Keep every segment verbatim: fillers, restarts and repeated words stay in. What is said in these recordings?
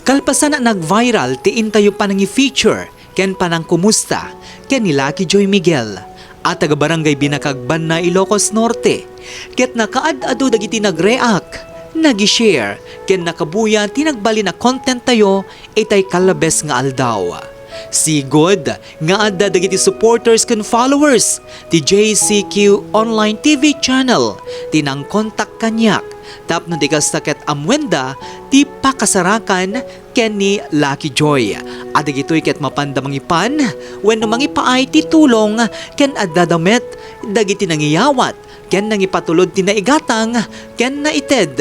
Kalpasan a nag-viral ti intayo panangi-feature ken panangkumusta ken ni Lucky Joy Miguel a taga Barangay Binakag Banna, Ilocos Norte, ket nakaad-ado dagiti nag-react, nag-share, ken nakabuya ti nagbalin a content tayo itay kalabes nga aldaw. Sigud nga adda dagiti supporters ken followers ti J C Q Online T V Channel ti nangkontak kaniak tapno di kasta ket ammoenda ti pakasarakan ken ni Lucky Joy. A dagitoy ket mapanda mangipan wenno mangipaay ti tulong ken addada met dagiti nangiyawat ken nangipatulod ti naigatang ken naited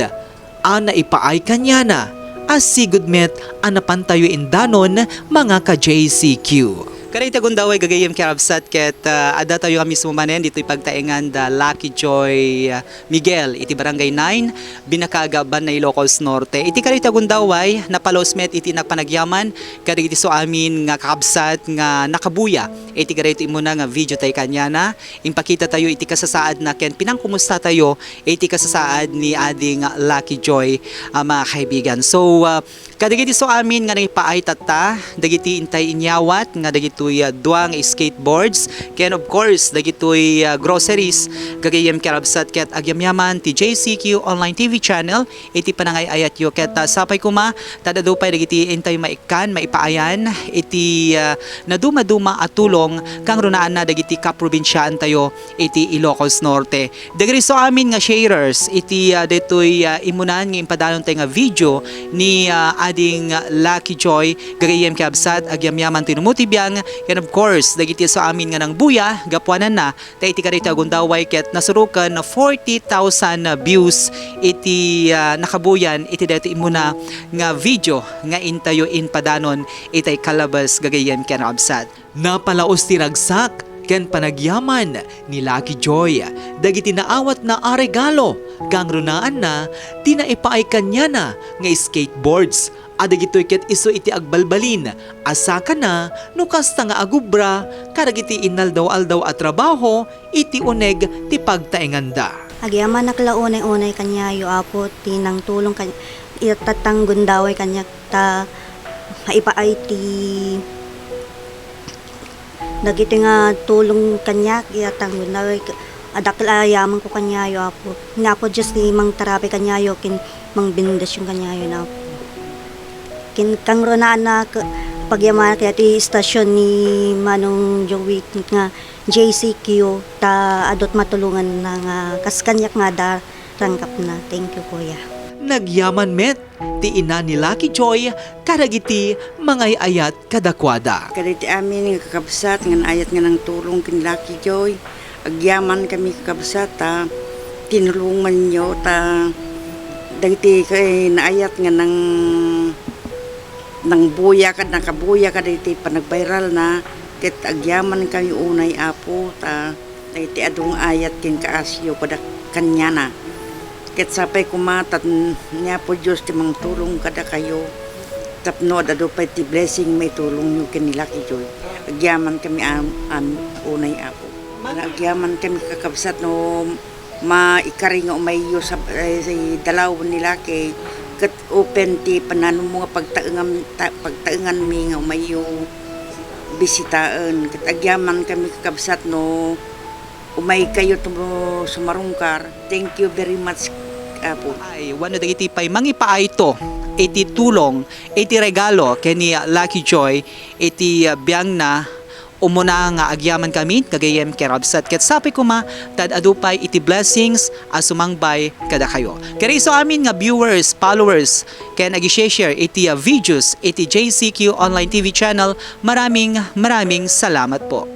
a naipaay kaniana a sigud met a napantayo indanon, mga ka-J C Q. Kadagiti gundaway, gagayyem ken kabsat, ket, ah, addatayo nga mismo manen ditoy pagtaengan da Lucky Joy, ah, Miguel iti Barangay nine, Binakag, Banna, Ilocos Norte. Iti kadagiti gundaway, napalos met iti nagpanagyaman kadagiti isu amin nga kakabsat nga nakabuya iti kadagiti immuna nga video tay kaniana. Impakita tayo iti kasasaadna ken pinangkumusta tayo iti kasasaad ni Ading Lucky Joy, ah, mga kaibigan. So, ah, kadagiti isu amin nga nangipaay tatta, dagiti intay inyawat nga dagitoy, ah, dua nga skateboards, ken of course, dagitoy, ah, groceries, gagayyem ken kabsat, ket agyamyaman ti J C Q Online T V Channel iti panangay-ayatyo, ket, ah, sapay koma, ta adu pay dagiti intay maikkan, maipaayan iti, ah, nadumaduma a tulong kangrunaanna dagiti kaprobinsiaantayo iti Ilocos Norte. Dagiti isu amin nga sharers iti, ah, daytoy, ah, immunan nga impadanon tay nga video ni, ah, Ading Lucky Joy, gagayyem ken kabsat, agyamyaman ti numo ti biang, and of course, dagiti isu amin nga nangbuya, gapuananna, ta iti kadaytoy a gundaway ket nasuroken forty thousand views iti, ah, nakabuyan iti daytoy immuna nga video nga intayo impadanon itay kalabes, gagayyem ken kabsat. Napalaos ti ragsak ken panagyaman ni Lucky Joy dagiti naawatna a regalo, kangrunaanna ti naipaay kaniana nga skateboards. A dagitoy ket isu iti agbalbalin a sakana no kasta nga agubra kadagiti inaldaw-aldaw a trabaho iti uneg ti pagtaenganda. Agyamanak la unay-unay kaniayo, Apo, ti nangtulong kan-, itattang gundaway kaniak ta maipaay ti dagiti nga tulong kaniak, itattang gundaway. Adakkel a yamanko kaniayo, Apo. Ni Apo Dios ti mangtarabay kaniayo ken mangbendision kaniayo, Apo. Ken kangrunaanna, pagyamanak iti istasyon ni Manong Joey nga J C Q, ta adut matulonganna nga kas kaniak nga adda rangkapna. Thank you, Kuya. Nagyaman met ti ina ni Lucky Joy kadagiti mangay-ayat kadakuada. Kadagiti amin nga kakabsat nga naayat nga nangtulong ken Lucky Joy, agyamankami, kakabsat, ta tinulonganyo, ta dagiti kay naayat nga nang-, nangbuya kad-, nakabuya kadagiti panagbayralna, ket agyamankami unay, Apo, ta dagiti adu nga ayat ken kaasiyo kada kaniana. Ket sapay koma ta ni Apo Dios ti mangtulong kadakayo tapno ad-adu pay ti blessing maitulongyo ken ni Lucky Joy. Agyamankami am-, am-, unay, Apo. Agyamankami, kakabsat, no maikari nga umayyo sa, eh, si dalaw ni Lucky, ket open ti pananummo nga pagtaengan-, ta-, pagtaenganmi nga umayyo bisitaen. Ket agyamankami, kakabsat, no umaykayo to sumarungkar. Thank you very much, Apo. Ay, wenno dagiti pay mangipaayto iti tulong, iti regalo ken ni Lucky Joy iti, ah, biangna, umuna nga agyamankami, gagayyem ken kabsat, ket sapay koma ta ad-adu pay iti blessings a sumangbay kadakayo. Ket isu amin nga viewers, followers, ken agi-share iti, ah, videos iti J C Q Online T V channel, maraming, maraming salamat po.